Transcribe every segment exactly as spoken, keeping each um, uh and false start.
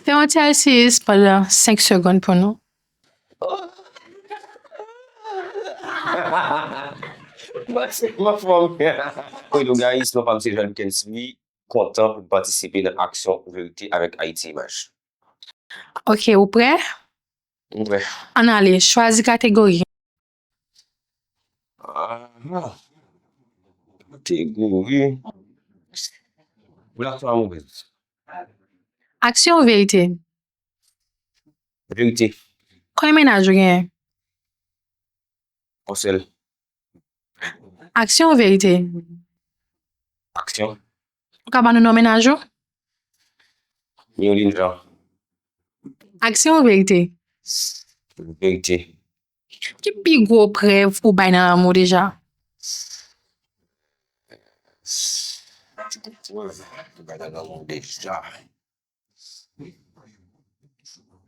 Fè yon ti asiyis pandan senk segonn pou nou. Mwen se mwen fòm. Hello guys, non pa m se Joel Kensly, kontan pou patisipe nan Aksyon Verite avèk Ayiti Imaj. Ok, ou prè? M prè. Ann ale, chwazi kategori. Aha. Kategori. Relasyon amourèz. Aksyon ou verite? Verite. Konbyen mennaj ou genyen? Yon sèl. Aksyon ou verite? Aksyon. Ou ka ban nou non mennaj ou? Mirlin Jean. Aksyon ou verite? Verite. Ki pi gwo prèv ou bay nan lanmou deja? Ki gwo prèv ou bay nan lanmou deja?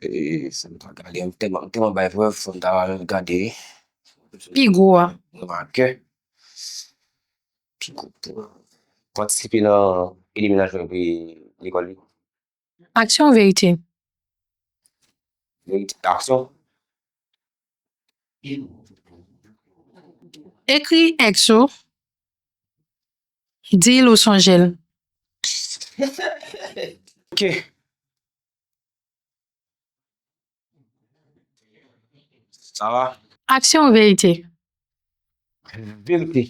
E, sa m ta gade, m tèlman, m tèlman bay prèv, fò m ta gade. Pi gwo a. Remake. Pi gwo prèv. Patisipe nan eliminasyon epi lekòl li. Aksyon ou verite? Verite. Aksyon. Ekri ex ou, di l ou sonje l. Ok. Sa va? Aksyon ou verite? Verite.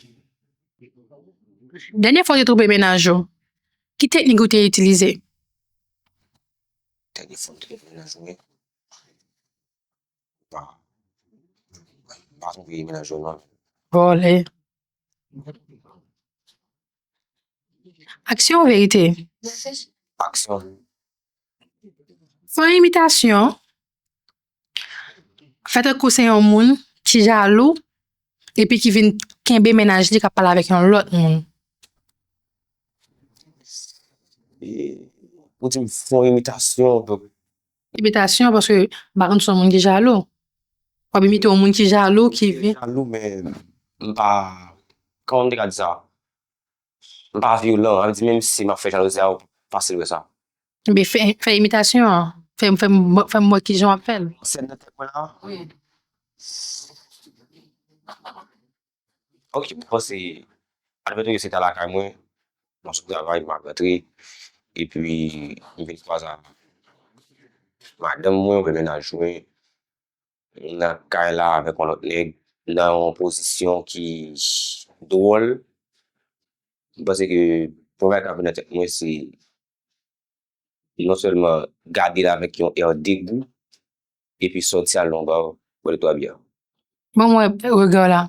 Dènye fwa ou te twonpe mennaj ou, ki teknik ou te itilize? Dènye fwa m te twonpe mennaj mwen. Pa, pa twonpe mennaj mwen non. Vòlè. Aksyon ou verite? Aksyon. Fè yon imitasyon. Fè tankou se yon moun ki jalou epi ki vin kenbe mennaj li k ap pale avèk yon lòt moun. E, ou di m fè yon imitasyon, donk. Imitasyon, paske m pa konn si yon moun ki jalou. W ap imite yon moun ki jalou, ki vin. Jalou, men m pa, kòman m te ka di sa? M pa vyolan, sa vle di menm si m ap fè jalouzi a, ou fasil wè sa. Ebyen, fè, fè imitasyon an. Fè, fè, m- fè m wè kijan w ap fè l. Sèn nan tèt mwen la? Wi. Ok, m panse, admeton ke se ta lakay mwen, m sot travay, m ap rantre, epi m vin kwaze a madanm mwen, oubyen mennaj mwen, nan kay la avèk yon lòt nèg, nan yon pozisyon ki dwòl. M panse ke premye bagay k ap vin nan tèt mwen, se non sèlman gade l avèk yon è degou, epi sòti al nan yon ba, bwè de twa byè. Ban m wè rega w la.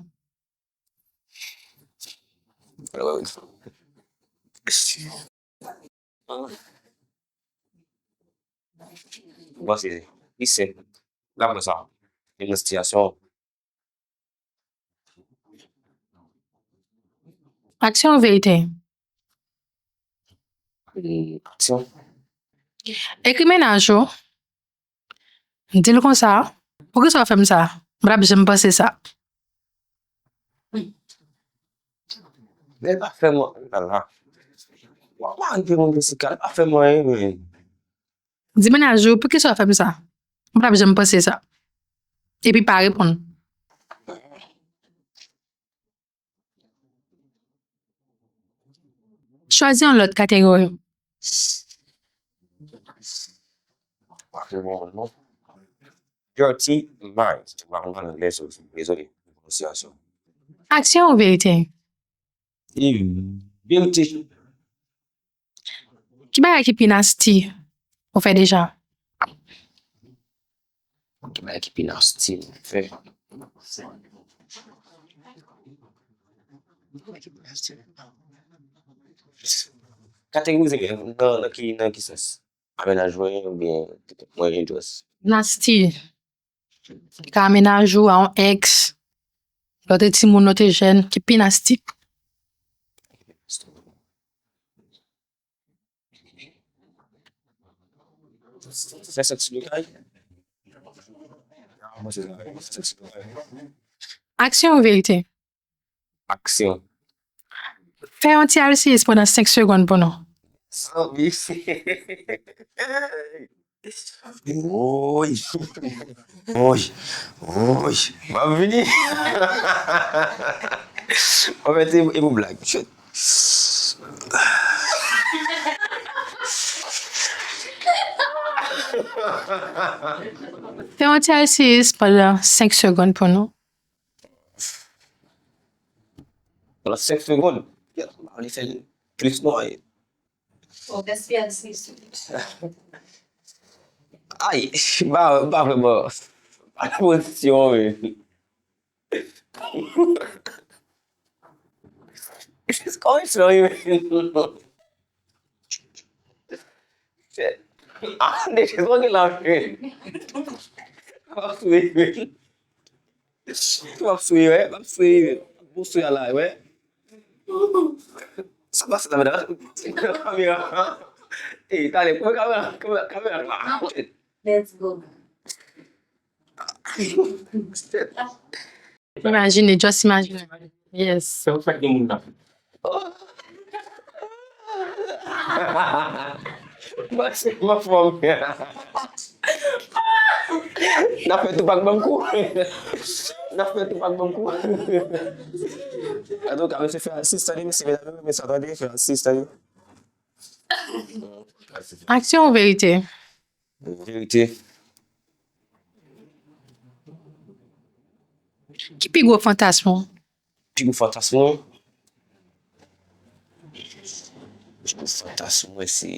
Bon, se li senp. L ap wè sa. Li nan sitiyasyon. Aksyon ou verite? Hmm, aksyon. Ekri mennaj ou. Di l konsa, poukisa w fè m sa? M pa t ap janm panse sa. Men pa fè m, oh la la. Wa pa rive moun Jessica, pa fè m anyen, men. Di mennaj ou, poukisa w fè m sa? M pa t ap janm panse sa. Epi pa reponn. Chwazi yon lòt kategori. Dirty Minds. Mwen pa konn pale anglè, so, dezole pou pwononsyasyon. Aksyon ou verite? E, verite. Ki bagay ki pi nasty ou fè deja? Ki bagay ki pi nasty m fè? Kategorize nan, nan ki, nan ki sans? A mennaj mwen oubyen mwen just? Nasty. Li ka mennaj ou, a yon ex. Lè w te timoun, lè w te jèn, ki pi nasty. Fè sèks lakay. Mwen se sa, fè sèks lakay. Aksyon ou verite? Aksyon. Fè yon ti asiyis pandan senk segonn pou nou. Zanmi. Woy. Woy. Woy. M ap vini. An fèt, e, e pou blag. Shit. Fè yon ti asiyis pandan senk segonn pou nou. Pandan senk segonn. Yo, m pa vle fè l plis non. Fò gaspiye asiyis. Ay, m pa, m pa vrèman. Pa nan pozisyon, men. Kòman sa ye, men? Ah, de tranquille la, men. M ap souri, men. M ap souri, wi, m ap souri, men. Bon souri la, wi. Sa pase la, medam? Kamera. Ey, talè, koupe kamera, kamera, kamera la. Let's go. Imajine, just imajine. Yes. Fè w fèt gen moun nan. Bon, se mwen fòm. N ap fè Tupac ban m kou. N ap fè Tupac ban m kou. Antouka, mesye fè asistan li, mesye, medam, mesye, tande, fè asistan li. Aksyon ou verite? Verite. Ki pi gwo fantasm ou? Pi gwo fantasm mwen? Pi gwo fantasm mwen se,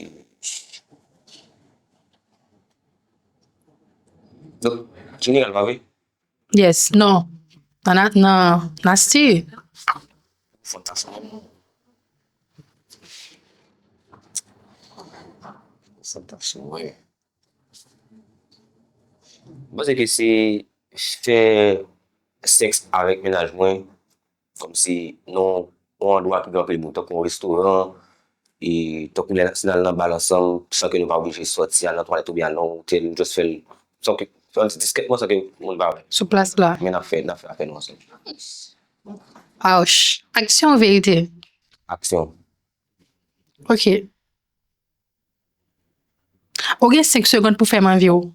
donk, jeneral, pa vre? Yes, non. Nan, nan, nan, Nasty. Fantasm mwen. Fantasm mwen. M panse ke se fè sèks avèk mennaj mwen, kòmsi nan yon andwa ki gen anpil moun, tankou yon restoran, e tankou lè n al nan bal ansanm, san ke nou pa oblije sòti al nan twalèt oubyen al nan yon otèl, nou just fè l, san ke, fè l diskètman, san ke moun pa wè. Sou plas la. Men n ap fè, n ap fè afè nou ansanm. Ouch. Aksyon ou verite? Aksyon. Ok. Ou gen senk segonn pou fè m anvi w.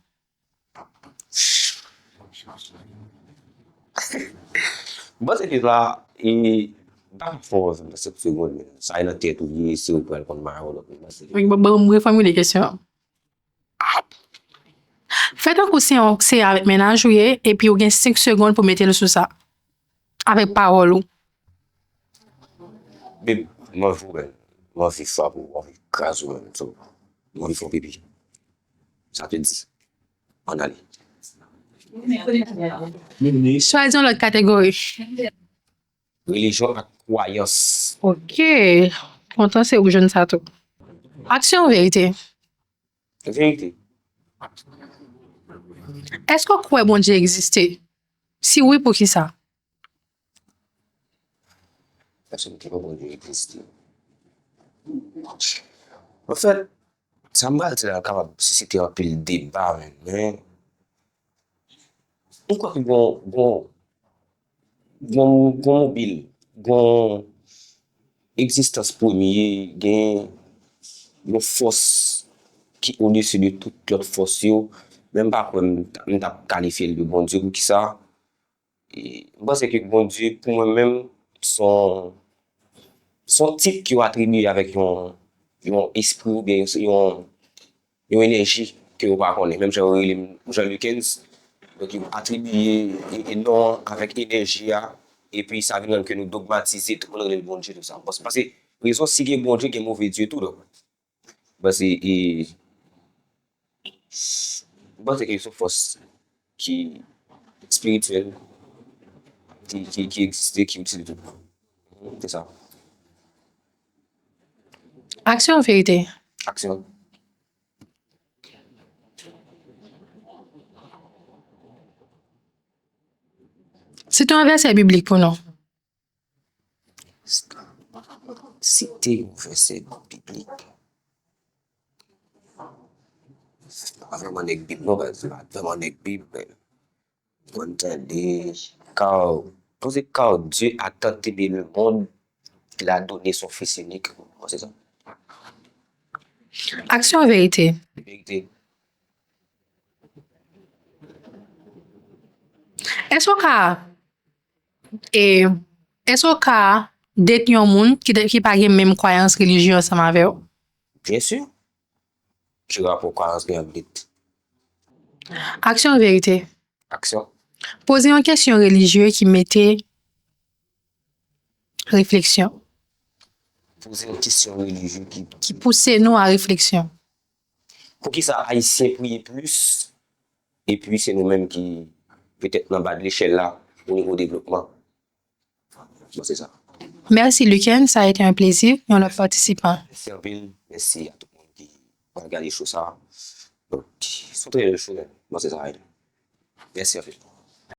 M panse ke la, e, m pa ka fè w anvi nan senk segonn, men sa e nan tèt ou ye, si ou pral konn mare w, donk, m panse ke Ban, ban m refòmile kesyon an. Fè tankou se yon, se avèk mennaj ou ye, epi ou gen senk segonn pou mete l sou sa. Avèk pawòl ou. Bib, m anvi w, men. M anvi frape w, m anvi kraze w, men. So, m anvi fè w pipi. Sa te di. Ann ale. Chwazi yon lòt kategori. Relijyon ak kwayans. Ok. Kontan se ou jwenn sa tou. Aksyon ou verite? Verite. Èske w kwè Bondye egziste? Si wi, poukisa? Èske m kwè Bondye egziste? Anfèt, sa m pral di la kapab sisite anpil deba, men, men m kwè ke gon, gon, gon, gon mobil, gon egzistans premye, gen yon fòs ki odesi de tout lòt fòs yo, men m pa kwè m, m t ap kalifye l de Bondye. Poukisa? E, m panse ke Bondye, pou mwen menm, se yon, se yon tit ke yo atribye avèk yon, yon espri oubyen yon, yon, yon enèji ke yo pa konnen. Menm jan yo rele m Jean Lucens, donk yo atribye e, e non an avèk enèji a, epi sa vin rann ke nou dogmatize, tout moun rele l Bondye, tout sa. Bon, se paske rezon si gen Bondye, gen move dye tou, donk. Bon, se, e, m panse ke se yon fòs ki espirityèl, ki, ki, ki egziste, ki itil tout moun. Se sa. Aksyon ou verite? Aksyon. Site yon vèsè biblik pou nou. Site yon vèsè biblik. M pa vrèman nèg Bib, non, pa vrèman nèg Bib, men m konn tande, car, m panse, car Dieu a tant aimé le monde qu'il a donné son Fils unique. Bon, se sa. Aksyon ou verite? Verite. Èske w ka, e, èske w ka date yon moun ki, te- ki pa gen menm kwayans relijye ansanm avè w? Byen si. Ki rapò kwayans gen ak date? Aksyon ou verite? Aksyon. Poze yon kesyon relijye ki mete refleksyon, Poze yon kesyon relijye ki ki pouse nou a refleksyon. Poukisa Ayisyen priye plis epi se nou menm ki petèt nan ba de lechèl la o nivo devlopman? Bon, se sa. Merci Luken, ça a été un plaisir. Yon lòt patisipan. Mèsi anpil. Mèsi a tout moun ki pral gade show sa. Donk, se yon trè bèl show, men. Bon, se sa. Mèsi anpil.